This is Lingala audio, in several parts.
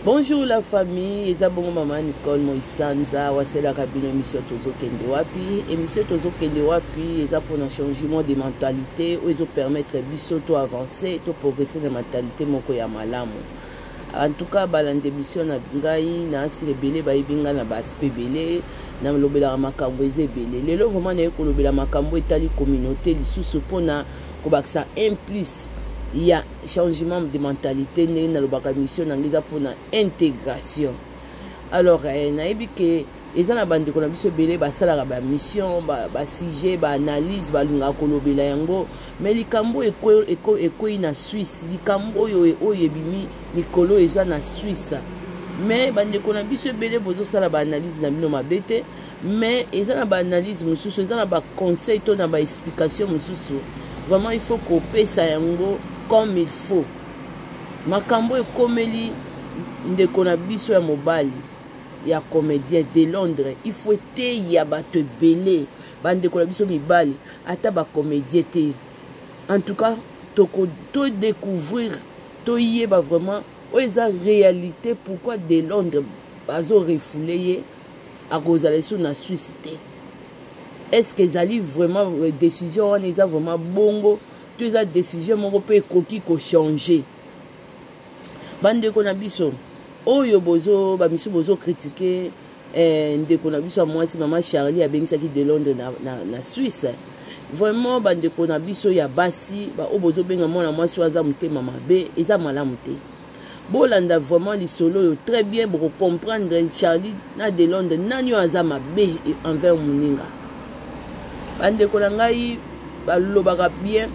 Bonjour la famille, eza bongo mama Nicole Moisanza waselaka bino émission tozokende wapi. Émission tozokende wapi eza mpona changement de mentalité oyo ezopermettre biso to avancer to progresser na mentalité moko ya malamu. En tout cas balandi émission na ngai na asili ebele bayebi ngai na baaspect ebele, nalobelaka makambo eza ebele. Lelo vraiment naye kolobela makambo etali communauté lisusu mpona kobakisa un plus ya changement de mentalité. Ndenge nalobaka, mission na ngai eza mpona intégration. Alors nayebi ke eza na bandeko na biso ebele basalaka bamission, basujet, baanalyse, balingaka kolobela yango. Mais likambo ekwei na Suisse, likambo oyo ebimi mikolo eza na Suisse, mais bandeko na biso ebele bozosala baanalyse na bino mabe te, mais eza na baanalyse mosusu, eza na baconseil to na baexplication mosusu, vraiment il faut kopesa yango comme il faut. Makambo ekomeli ndeko na biso ya mobali ya comédien de Londres, il faut eteya bato ebele, bandeko na biso mibali, ata bacomédien te. En tout cas todécouvrir, toyeba vraiment oyo eza réalité, pourquoi de Londres bazorefouler ye, akozala lisusu na Suisse te. Est ce que ezali vraiment décision wana eza vraiment bongo to eza décision moko mpe ekoki kochanger? Bandeko na biso oyo bozo bamisu bozocritiquer ndeko na biso ya mwasi mama Charlie abengisaki de Londres na Suisse, vraiment bandeko na biso ya basi oyo bozobenga mwana mwasi oyo aza motema mabe, eza malamu te. Bolanda vraiment lisolo oyo très bien, bokocomprendre Charlie na de Londres nani oyo aza mabe envers moninga. Bandeko na ngai, balobaka bien,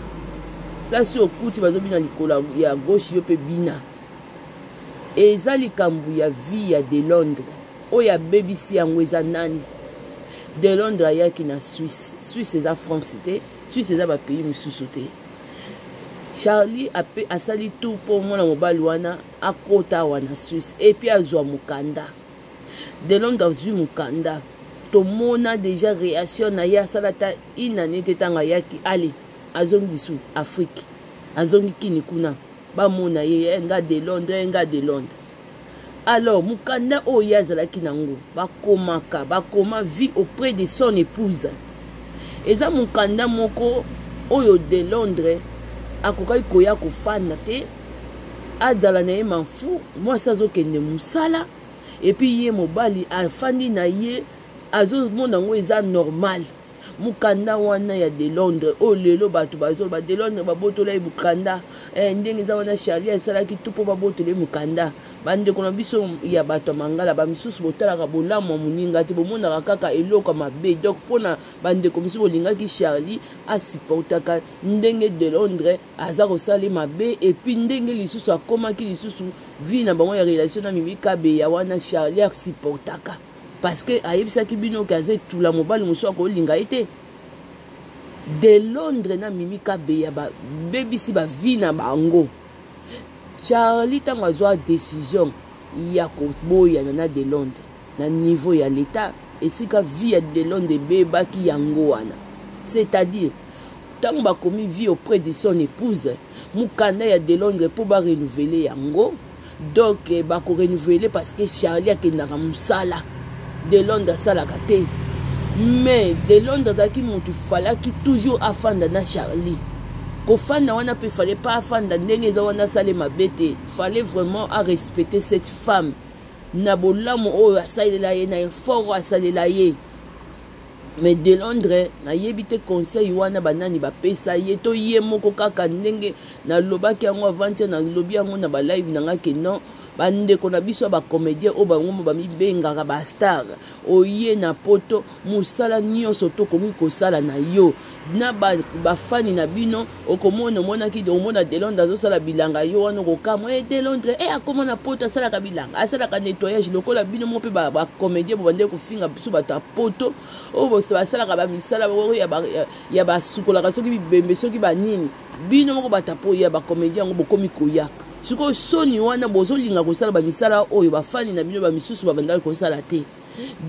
place oyo okuti bazobina likolo ya gauche, yo mpe bina. Eza likambo ya vie ya de Londres oyo abebisi yango eza nani? De Londres ayaki na Suisse. Suisse eza France te, Suisse eza bapays mosusu te. Charlie ape asali tout mpo mwana mobali wana akota awa na Suisse et puis azwa mokanda. De Londres azwi mokanda, tomona déjà réaction na ye. Asala ata une année te ntango ayaki, ale azongi lisusu Afrique, azongi kini kuna, bamona ye nga de Londres, nga de Londres. Alors mokanda oyo ye azalaki nango, bakomaka bakoma vie auprès de son épouse. Eza mokanda moko oyo de Londres akokaki koya kofanda te, azala na ye mafu. Mwasi azokende mosala et puis ye mobali afandi na ye, azomona yango eza normal. Mokanda wana ya de Londres oyo lelo bato bazoloba de Londres babotola ye mokanda, ndenge eza wana, Charlie asalaki tu mpo babotola ye mokanda. Bandeko na biso ya bato ya mangala, bamisusu botalaka bolamu ya moninga te, bomonaka kaka eloko ya mabe. Donc mpona bandeko mosusu bolingaki Charlie asupportaka ndenge de Londres aza kosala mabe, et puis ndenge lisusu akomaki lisusu vie na bango ya relation na Mimi Kabeya wana, Charlie asupportaka parce que ayebisaki bino ke aza etula, mobali mosusu akolinga ye te. De Londres na Mimi Kabeya babebisi bavie na bango. Charlie ntango azwa décision ya koboyana na de Londres na niveau ya l'État, esika vie ya de Londres ebebaki yango wana, c'est-à-dire ntango bakomi vie auprès de son épouse, mokanda ya de Londres mpo barenouveler yango. Donc bakorenouveler parce que Charlie akendaka mosala, de Londres asalaka te. Mais de Londres azalaki motu falaki toujours afanda na Charlie. Kofanda wana mpe fallait pas afanda ndenge eza wana, asale mabe te. Fallait vraiment arespecter cette femme na bolamu oyo asalela ye, na effort oyo asalela ye. Mais de Londres, nayebi te conseil wana banani bapesa ye to ye moko kaka. Ndenge nalobaki yango avant-hier, nalobi yango na balive na nga ke non, bandeko na biso ya bacomédien oyo bango bamibengaka bastar, oye na Poto, mosala nyonso tokoki kosala na yo na bafani na bino. Okomona, omonaki, omona de Londres azosala bilanga, yo wana okokamwa e de Londres e akoma na Poto, asalaka bilanga, asalaka nettoyage lokola bino moko. Mpe bacomédien bobande kofinga biso bato ya Poto oyo basalaka bamisala ya basukolaka soki bibembe, soki banini. Bino moko bato ya bacomédien yango bokomi koya sikoyo soni wana, bozolinga kosala bamisala oyo bafani na bino bamisusu babandaki kosala te.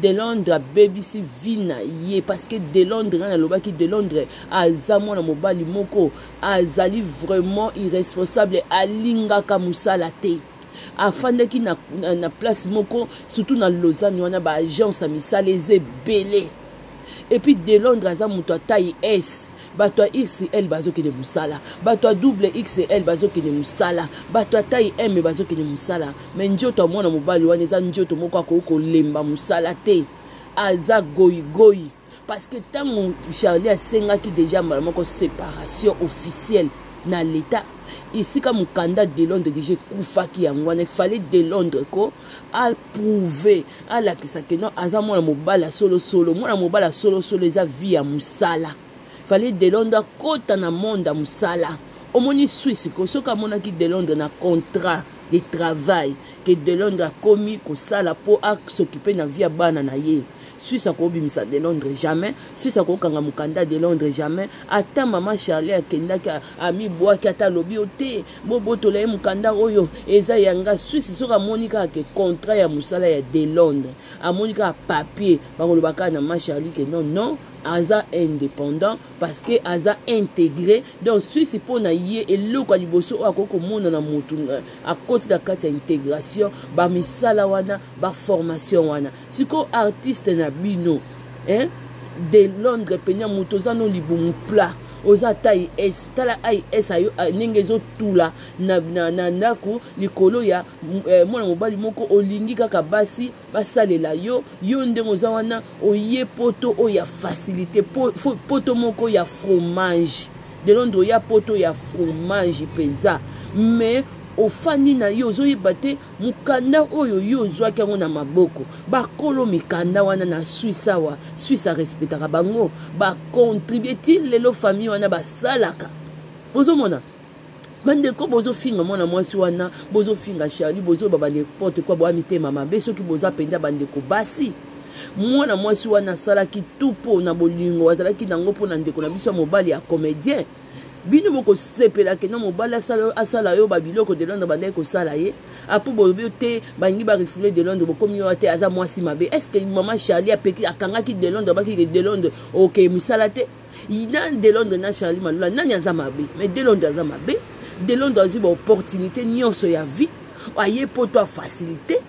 De Londres abebisi vie na ye parce que de Londres, ngai nalobaki, de Londres aza mwana mobali moko azali vraiment irresponsable, alingaka mosala te. Afandaki na, na, na place moko, surtout na Lausanne wana, ba agence ya misala eza ebele. Et puis de Londres aza moto ya taille S, bato ya XL bazokende mosala, bato ya double XL bazokende mosala, bato ya taille M bazokende mosala. Mais nzoto ya mwana mobali wana eza nzoto moko akoki kolemba mosala te, aza goyigoyi. Parce que ntango Charlie asengaki deja mbala moko séparation officielle na l'État, esika mokanda de Londres deja ekufaki, yango wana efale de Londres ko aprouve, alakisa ke non, aza mwana mobali ya solosolo. Mwana mobali ya solosolo eza vie ya mosala. Fale de Londres akota na monde ya mosala. Omoni Suisse ko, soki amonaki de Londres na contrat de travail, ke de Londres akomi kosala mpo asokipe na vie ya bana na ye, Suisse akobimisa de Londres jamais. Suisse akokanga mokanda de Londres jamais. Ata mama Charlie akendaki, amibwaki, ata alobi yo te, bobotola ye mokanda oyo eza yanga, Suisse soki amoni kaka ke contrat ya mosala ya de Londres, amoni kaka papier, bakoloba kaka na mama Charlie ke non, non, aza indépendant parce que aza intégré. Donc Suisse mpo na ye, eloko ya liboso oyo akoki komona na motu akoti na kati ya intégration, bamisala wana, baformation wana. Sikoyo artiste na bino, hein? De Londres penya moto oza no libumu plat, oza taille S, tala S ayo ndenge ezotula na ndako likolo ya mwana mobali moko. Olingi kaka basi basalela yo. Yo ndenge oza wana, oye poto oyo ya facilité, poto moko ya fromage. De Londres, oya poto ya fromage mpenza, mais ofandi na yo, ozoyeba te mokanda oyo yo ozwaki yango na maboko. Bakolo mikanda wana na Suisse awa, Suisse arespectaka bango, bacontribue ti lelo. Famille wana basalaka. Ozomona bandeko bozofinga mwana mwasi wana, bozofinga Charlie, bozoba ba n'importe quoi, boya mitema mabe. Soki boza mpenza bandeko basi, mwana mwasi wana asalaki tu mpo na bolingo azalaki nango mpo na ndeko na biso ya mobali ya comédien. Bino bokosepela kena mobali asala yo babiloko de Londres bandaki kosala ye. Apo bolobi te, balingi barefouler de Londres, bokomi yo te, aza mwasi mabe. Est ce que mama Charlie apeki akangaki de Londres, abaki de Londres oke misala te? Na de Londres na Charlie Malula, nani aza mabe? Mais de Londres aza mabe. De Londres azwi baopportunité nyonso ya vie, aye poto afacilité.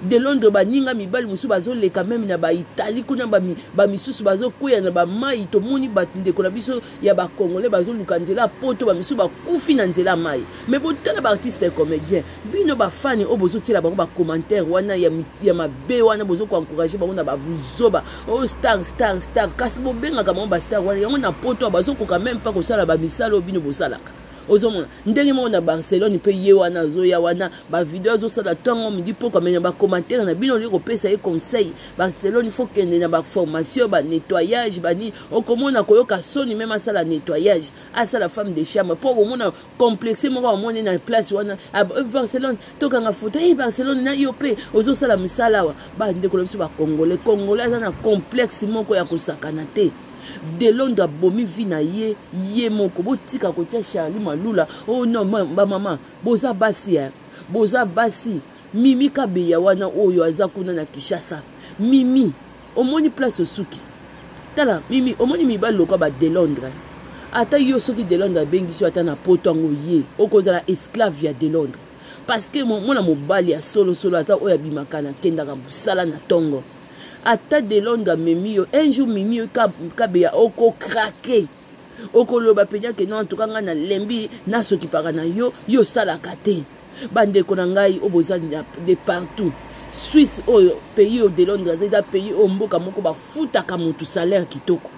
De Londres, baninga mibali mosusu bazoleka même na baItalie kuna, bamisusu bazokweya na bamai. Tomoni bato, ndeko na biso ya bacongolais, bazoluka nzela ya poto, bamisusu bakufi na nzela ya mai. Mais botala baartiste comédien, bino bafani oyo bozotiela bango bacommentaire wana ya mabe wana, bozokoencourage bango na babuzoba oyo, star, star, star. Kasi bobengaka bango bastar wana yango na poto bazokoka même mpa kosala bamisala oyo bino bosalaka. Ozomona ndenge moko na Barcelone mpe, ye wana azoya wana, bavideo azosala ntongo, midi, pokwa, mais na bacommentaire na bino, olingi kopesa ye conseil. Barcelone, faut kende na baformation, banettoyage, banini. Okomona koyoka soni même asala nettoyage, asala femme de chambre, mpo omona complexe moko amoni na place wana. Barcelone, tokanga foto e Barcelone na yo mpe ozosala mosala awa. Bandeko na biso bacongolais, congolais aza na complexe moko ya kosakana te. De Londres abomi vie na ye ye moko. Botika kotia Charlie Malula. Oh non, bamama, boza basi, eh? Boza basi. Mimi Kabeya wana oyo aza kuna na Kinshasa, Mimi, omoni place osuki. Tala Mimi, omoni mibali lokwa ba de Londres. Ata yo, soki de Londres abengisi yo ata na poto yango, ye okozala esclave ya de Londres, parce que mwana mobali ya solosolo aza oyo abimaka na akendaka mosala na ntongo. Ata de Londres amemi yo un jour, Mimi yo Kabeya, okocraquer, okoloba mpenza ke non, en tout cas ngai nalembi, nasokipaka na yo, yo osalaka te. Bandeko na ngai oyo boza de partout, Suisse oyo, pays oyo de Londres aza, eza pays oyo mboka moko bafutaka motu salaire kitoko.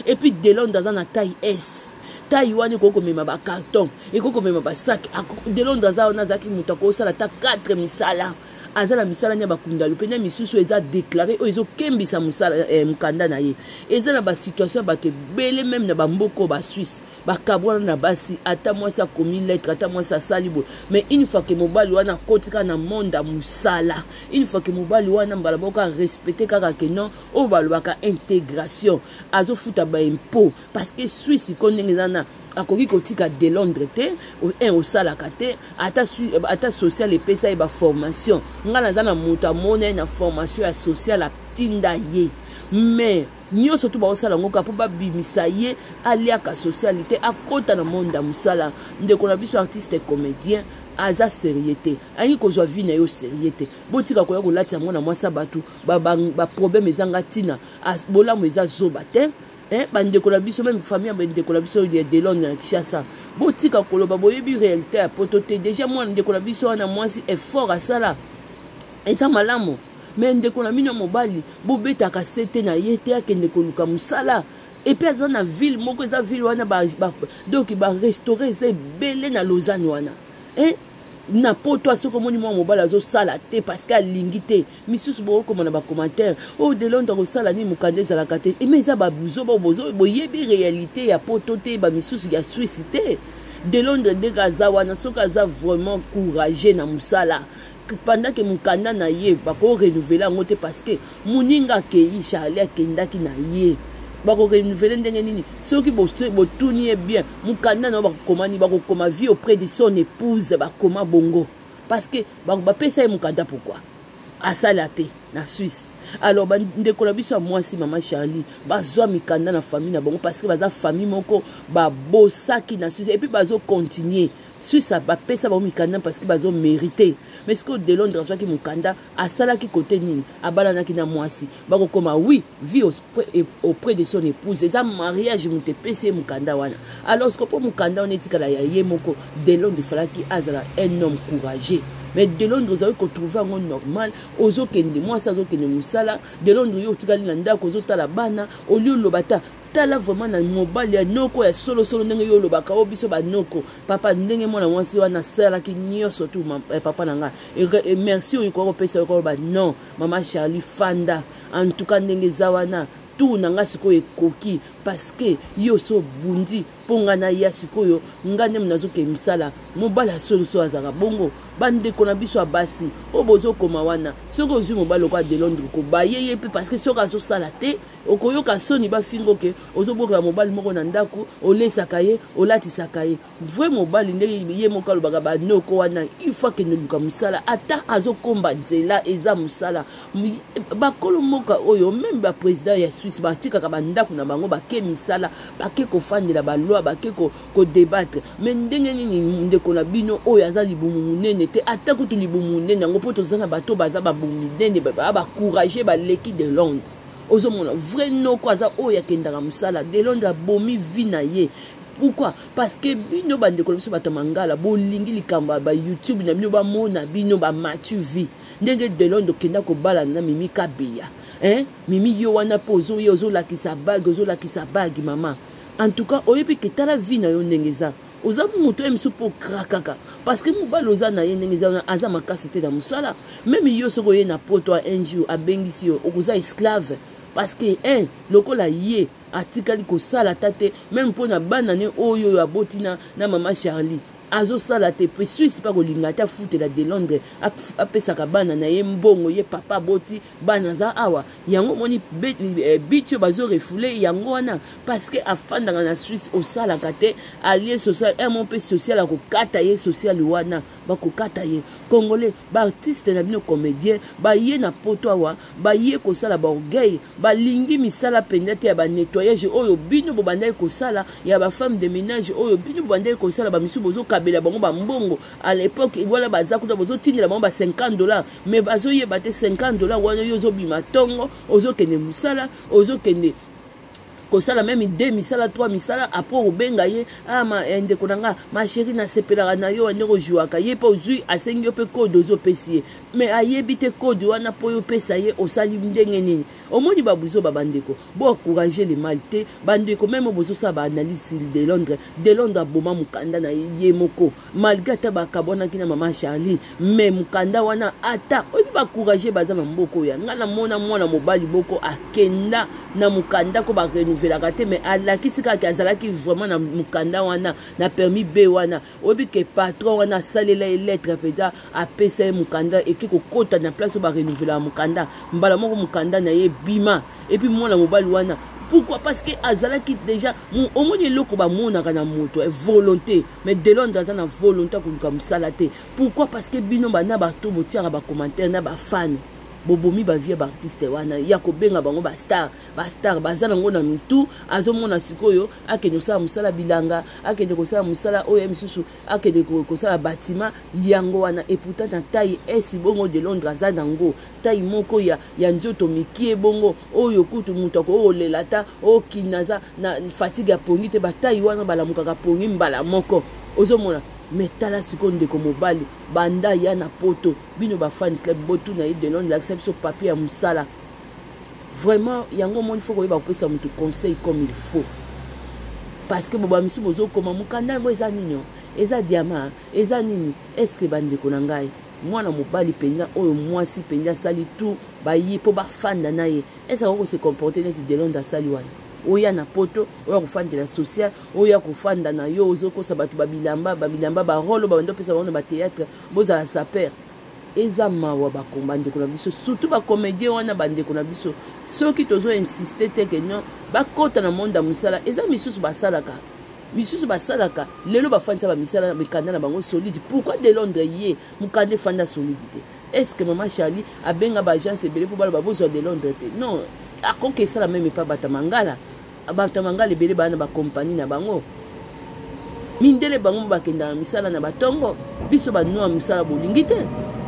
Et puis de Londres aza na taille S, taille wana ekoki komema bacarton, ekoki komema basac. De Londres aza wana, azalaki moto akosala ata 4 misala. Aza na misala nya bakundalu mpe na misusu eza déclaré oyo ezokembisa mosala, mokanda na ye. Eza na basituation ya bato ebele, même na bamboka oyo basuisse bakabwana na basi, ata mwasi akomi lettre, ata mwasi asali boye, mais une fois ke mobali wana akoti kaka na monde ya mosala, une fois ke mobali wana mbala moko arespecte kaka ke non, oyo balobaka intégration, azofuta baimpôt, parce que Suisse ko ndenge eza na akoki kotika de Londres te. Un osalaka te, ata social epesa ye baformation. Ngai naza na moto amona ye na formation ya social, atinda ye, mais nyonso to baosala yango kaka mpo babimisa ye, aliaka social te, akɔta na monde ya mosala. Ndeko na biso artiste comédien, Aza sérieux te, alingi kozwa vie na yo sérieux te. Botika koya kolatisa mwana mwasi ya bato baproblème ezanga ntina. Bolamu eza zoba te. Bandeko na biso, même famille ya bandeko na biso ya Delon na Kinshasa, botika koloba boyebi réalité ya poto te. Déjà mwana ndeko na biso wana mwasi, effort asala eza malamu, mais ndeko na bino mobali, bobetaka se te na ye te, akende koluka mosala. Et puis aza na ville moko, eza ville wana donc barestaurant eza ebele na Lausanne wana. Na poto, soki omoni mwa mobali azosala te parce que alingi te, misusu bokokoma na bacommentaire oyo: "De Londres akosala nini? Mokanda ezalaka te." Eme eza babuzo, boyebi réalité ya poto te, bamisusu ya Suisse te. De Londres, ndenge aza wana, soki aza vraiment courageux na mosala, pendant que mokanda na ye bakorenouveler yango te, parce que moninga akei, Charlie akendaki na ye, bakorenouveler ndenge nini? Soki botuni ye bien, mokanda na yo bakokoma nini? Bakokoma "vie auprès de son épouse", bakoma bongo, parce que bapesa ye mokanda. Pourquoi asala te na Suisse? Alors bandeko na biso ya mwasi, mama Charlie, bazwa mikanda na famille na bango, parce que baza famille moko babosaki na Suisse et puis bazocontinuer. Suisse bapesa bango mikanda parce que bazomérite. Mais sikoyo de Londres azwaki mokanda, asalaki kote nini? Abalanaki na mwasi, bakokoma oui, "vie auprès de son épouse", eza mariage moto epesi ye mokanda wana. Alors siko mpo mokanda wana etikala ya ye moko, de Londres falaki azala un homme courageux. Mais de Londres, ozali kotrouver yango normal, ozokende, mwasi azokende mosala, de Londres yo otikali na ndako, ozotala bana, oli oloba ta tala vraiment na mobali ya noko ya solosolo, ndenge yo olobaka o biso banoko papa, ndenge mwana mwasi wana asalaki nyonso tu. Papa na ngai, merci oyo koka kopesa yo, koloba non, mama Charlie, fanda. En tout cas, ndenge eza wana, tour na ngai sikoyo ekoki, parce que yo so obundi mpo ngai naya sikoyo, ngai nde nazokende misala. Mobali ya solosolo azalaka bongo. Bandeko na biso ya basi oyo bozokoma wana, soki ozwi mobali lokola de Londres, kobaye ye mpe, parce que soki azosala te, okoyoka soni, bafinga oke ozobokola mobali moko na ndako, olesaka ye, olatisaka ye. Vrai mobali, ndenge ye moko alobaka, banoko wana, il faut akende luka mosala, ata azokomba nzela, eza mosala. Bakolo mboka oyo, même baprésident ya Suisse, batikaka bandako na bango, bake misala, bake kofandela baloi, bake kodébattre. Mais ndenge nini ndeko na bino oyo aza libumu monene te, ata kutu libumu monene yango, mpo toza na bato baza babumu minene, baa bacourageux, baleki de Londres? Ozomona vrai noko aza oyo akendaka mosala. De Londres abomi vie na ye. Pourquoi? Parce que bino bandeko na biso bato mangala, bolingi likambo ya bayoutube na bino, bamona bino bamature vie. Ndenge de Londres okenda kobala na Mimi Kabeya, hein? Mimi yo wana mpo ozoya, ozolakisa bague, ozolakisa bague. Mama, en tout cas oyebi ke tala vie na yo ndenge eza, oza moto ye mosusu mpo okrakaka, parce que mobali oza na ye, ndenge eza, aza makasi te na mosala. Même yo soki oye na poto, un jour abengisi yo, okoza esclave, parce que un lokola ye atikali kosala ata te, même mpo na bana ne oyo oyo aboti na mama Charlie, azosala te. Mpe Suisse mpe akolinga te afutela de Londres, apesaka bana na ye mbongo. Ye papa aboti bana, aza awa. Yango omoni biti oyo bazorefouler yango wana, parce que afandaka na Suisse, osalaka te, alie social mo mpe social akokata ye, social wana bakokata ye. Congolais, baartiste na bino comédien, baye na poto awa, baye kosala baorgueil, balingi misala mpenza te ya banettoyage oyo bino bobandaki kosala, ya bafemme de ménage oyo bino bobandaki kosala. Bamisusu bozokabela bango bambongo à l'époque wana, baza kuna, bozotindela bango ba 50 $, mais bazoyeba te 50 $ wana. Yo ozobima ntongo, ozokende mosala, ozokende kosala même deux misala, trois misala, après obenga ye: "Ah, ma eh, ndeko na nga, ma chérie, nasepelaka na yo ndenge ozwwaka ye." Mpe ozwi, asengi yo mpe code, ozopesi ye, mais ayebi te code wana mpo oyo opesa ye osali ndenge nini. Omoni babuzo ba bandeko, boencourage le mal te. Bandeko, même bozosala baanalyse de Londres, de Londres aboma mokanda na ye moko, malgré ata bakabwanaki na mama Charlie, mais mokanda wana, ata oyebi, bacourage baza na mboka oyo. Ngai namona mwana mobali moko akenda na mokanda ko barenouvelaka te, mais alakisi kaka azalaki vraiment na mokanda wana, na permis B wana. Oyebi ke patron wana asalela ye lettre mpenza, apesa ye mokanda, eke kokɔta na place oyo barenouvelaka mokanda, mbala moko mokanda na ye bima. Et puis mwana mobali wana, pourquoi? Parce que azalaki déjà, omoni eloko bamonaka na moto, volonté. Mais de Londres aza na volonté akoluka mosala te. Pourquoi? Parce que bino bana bato botiaka bacommentaire na bafane. Bobomi ba vie ya ba artiste wana ya kobenga bango ba star. Ba star baza nango na mitu, azomona sikoyo akende kosala mosala bilanga, akende kosala mosala oyo ya misusu, akende kosala bâtiment yango wana. Et pourtant na taille S bongo de Londres aza nango taille moko ya nzoto mikie bongo oyo kutu moto akoki kolela ata okina aza na fatigue ya pongi te, ba taille wana balamukaka pongi mbala moko ozomona. Mais tala sikoyo ndeko mobali banda ya na poto, bino ba fan club botuna ye de Londres lakisa biso papier ya mosala. Vraiment yango moni faut koyeba kopesa moto conseil comme il faut, parce que boba misu bozokoma mokanda yango eza nini, eza diamant, eza nini? Est-ce que bandeko na ngai, mwana mobali mpenza oyo mwasi mpenza asali tout baye mpo bafanda na ye, est-ce akoki kose comporter neti de Londres asali wana? Oya na poto, oya kofandela social, oya kofanda na yo, ozokosa bato babilamba babilamba barole babandi opesa bango na bathéâtre, bozala saper. Eza mawa bandeko na biso, surtout bacomédien wana. Bandeko na biso, soki tozo insiste te ke non, bakɔta na monde ya mosala, eza misusu basalaka, misusu basalaka lelo bafandisa bamisala, mikanda na bango solide. Pourquoi de Londres ye mokanda efanda solide te? Est ce que mama Charlie abenga baagence ebele mpo baloba bozwa de Londres te? Non, akoki esala meme epa bato ya mangala. Bato ya mangala ebele baa na bakompani na bango, mindele bango bakendaka misala na batongo, biso banoa misala bolingi te.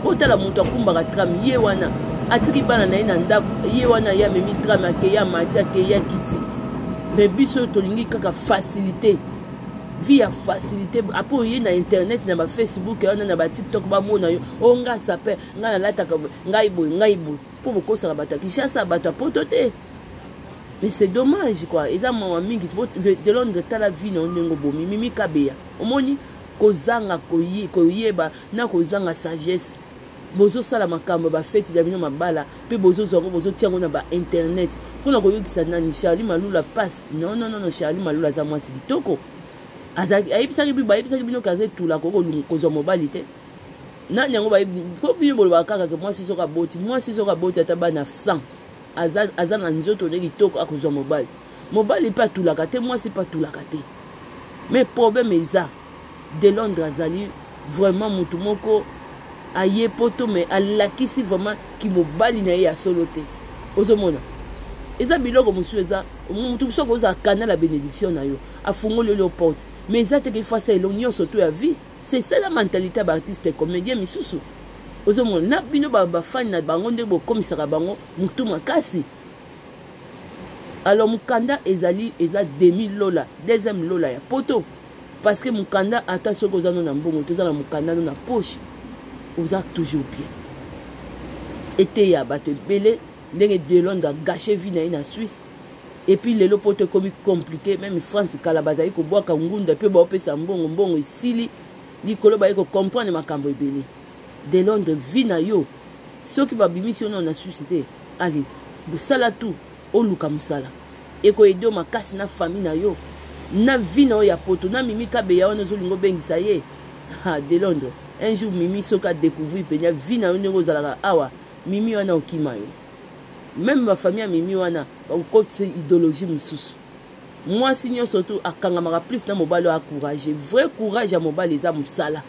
Otala moto akumbaka tram, ye wana atiki bana na ye na ndako, ye wana ye amemi tram, akei, amati, akei, akiti. Mais biso tolingi kaka facilité, vie ya facilité. Apo oye na internet, na bafacebook wana, na batiktok, bamona yo o nga saper, ngai nalataka, ngai boye, ngai boye, mpo bokosaka bato ya Kinshasa, bato ya poto te. Mais c'est dommage quoi, eza mawa mingi. De Londres, tala vie na yo ndenge obomi Mimi Kabeya. Omoni kozanga koyeba na kozanga sagesse, bozosala makambo bafeti na bino mabala mpe bozozwa yango, bozotia yango na bainternet mpona koyokisa nani? Charlie Malula passe. Non, non, non, Charlie Malula aza mwasi kitoko. Ayebisaki, bayebisaki bino kaza etula, akoki kozwa mobali te. Nani yango mpo bino bolobaka kaka ke mwasi soki aboti, mwasi soki aboti ata bana 100, aza na nzoto nde kitoko, akozwa mobali. Mobali mpe atulaka te, mwasi mpe atulaka te. Mais problème eza de Londres azali vraiment motu moko aye poto, mais alakisi vraiment kimobali na ye ya solo te. Ozomona eza biloko mosusu, eza motu mosusu akozala canal ya bénédiction na yo, afungoli yo porte, mais eza te ke fasa eloko nyonso to ya vie. C'est ça la mentalité ya baartiste comédien misusu. Ozomona na bino bafani na bango nde bokomisaka bango motu makasi. Alors mokanda ezali, eza demi lola, deuxième lola ya poto, parce que mokanda, ata soki oza no na mbongo te, oza na mokanda no na poche, oza toujours bien. Eteya bato ebele ndenge de Londres agâcher vie na ye na Suisse. Et puis lelo poto ekomi compliqué, même France kala bazali kobwaka ngunda mpe baopesa mbongo, mbongo esili likolo, baye kocomprendre makambo ebele. De Londres, vie na yo, soki babimisi yo nano na Suisse te, allez, bosala tout, oluka mosala, ekoaider yo makasi na famille na yo, na vie na yo ya poto. Na Mimi Kabeya wana ozolinga obengisa ye, ha, de Londres, un jour Mimi soki adécouvrir mpenza vie na yo ndenge ozalaka awa, Mimi wana okima yo. Même bafamille ya Mimi wana bakokotisa idéologie mosusu. Mwasi nyonso tu akangamaka plus na mobali oyo acourage. Vrai courage ya mobali eza mosala.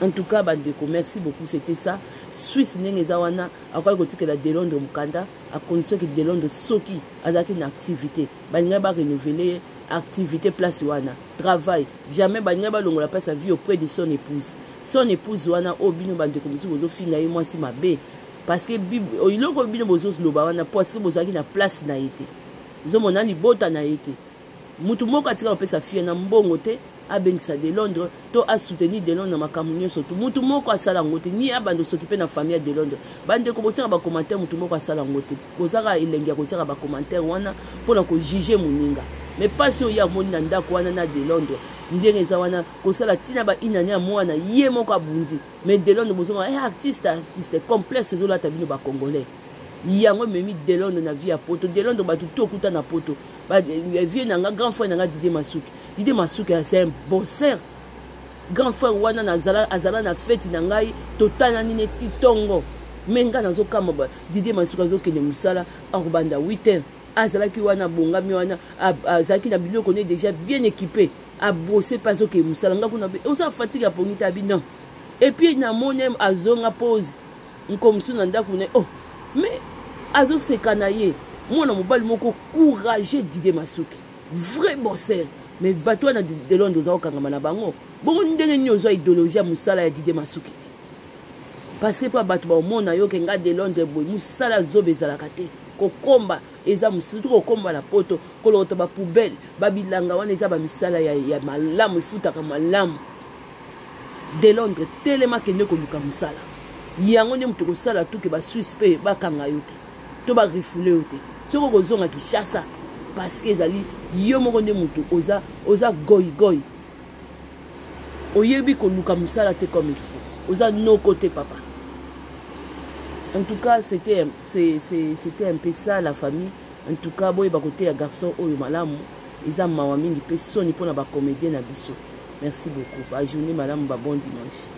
En tout cas bandeko, merci beaucoup, c'était ça. Suisse ndenge eza wana, akoki kotikela de Londres mokanda à condition ke de Londres soki azalaki na activité, balingaki barenouveler ye activité place wana, travail. Jamais balingaki balongola place ya vie auprès de son épouse. Son épouse wana oyo bino bandeko mosusu bozofinga ye mwasi mabe, parce que eloko bino bozoloba wana, parce que bozalaki na place na ye te, ozomona libota na ye te. Mutu moko atika kopesa fille na mbongo te, abengisa de Londres to asoutenir de Londres na makambo nyonso tu. Mutu moko asala yango te, ni abanda soki mpe na famille ya de Londres. Bandeko, botiaka bacommentaire, mutu moko asala yango te. Kozaka elengi ya kotiaka bacommentaire wana mpona kojuger moninga, mais mpasi oyo amoni na ndako wana na de Londres ndenge eza wana, kosala ntina bainane ya mwana ye moko abundi. Mais de Londres bozonga, hey, artiste, artiste complexe ezolata bino bacongolais, yango ememi de Londres na vie ya poto. De Londres, bato to okuta na poto, vie na nga, grand frère na nga Didier Masuki. Didier Masuki, c'est un bosseur. Grand frère wana azala na feti na ngai, totalani neti ntongo. Me ngai nazokamba, Didier Masuki azokende mosala, akobanda 8 heures, azalaki wana, abongami wana, azalaki na biloko ne déjà bien équipé, abose mpe azokende mosala. Nga kuna oza fatigue, apongi te, abi non. Et puis namoni azonga pause. Mokolo mosusu na ndako na ye, oh, mais azoseka na ye. Mwana mobali moko courageux, Didier Masuki, vrai bosseur. Mais bato wana de Londres oza kokangama na bango bongo ndenge nini? Ozwa idéologie ya mosala ya Didier Masuki te, parce que mpo bato baomona yo ke nga de Londres boye, mosala zoba ezalaka te. Kokomba eza mosusu, kokomba na poto, kolokota bapoubelle, babilanga wana eza bamisala ya malamu, efutaka malamu. De Londres, telema, kende koluka mosala. Yango nde moto kosala tuke baswisse mpe bakanga yo te to barefouler yo te soki okozonga Kinshasa, parce que ezali yo moko nde moto oza goigoi, oyebi koluka mosala te comme il faut, oza noko te, papa. En tout cas, c'était un peu ça, la famille. En tout cas, boyeba koteya garçon oyo malamu. Eza mawa mingi mpe soni mpona bacomédien na biso. Merci beaucoup, bajournée malamu, babon dimanche.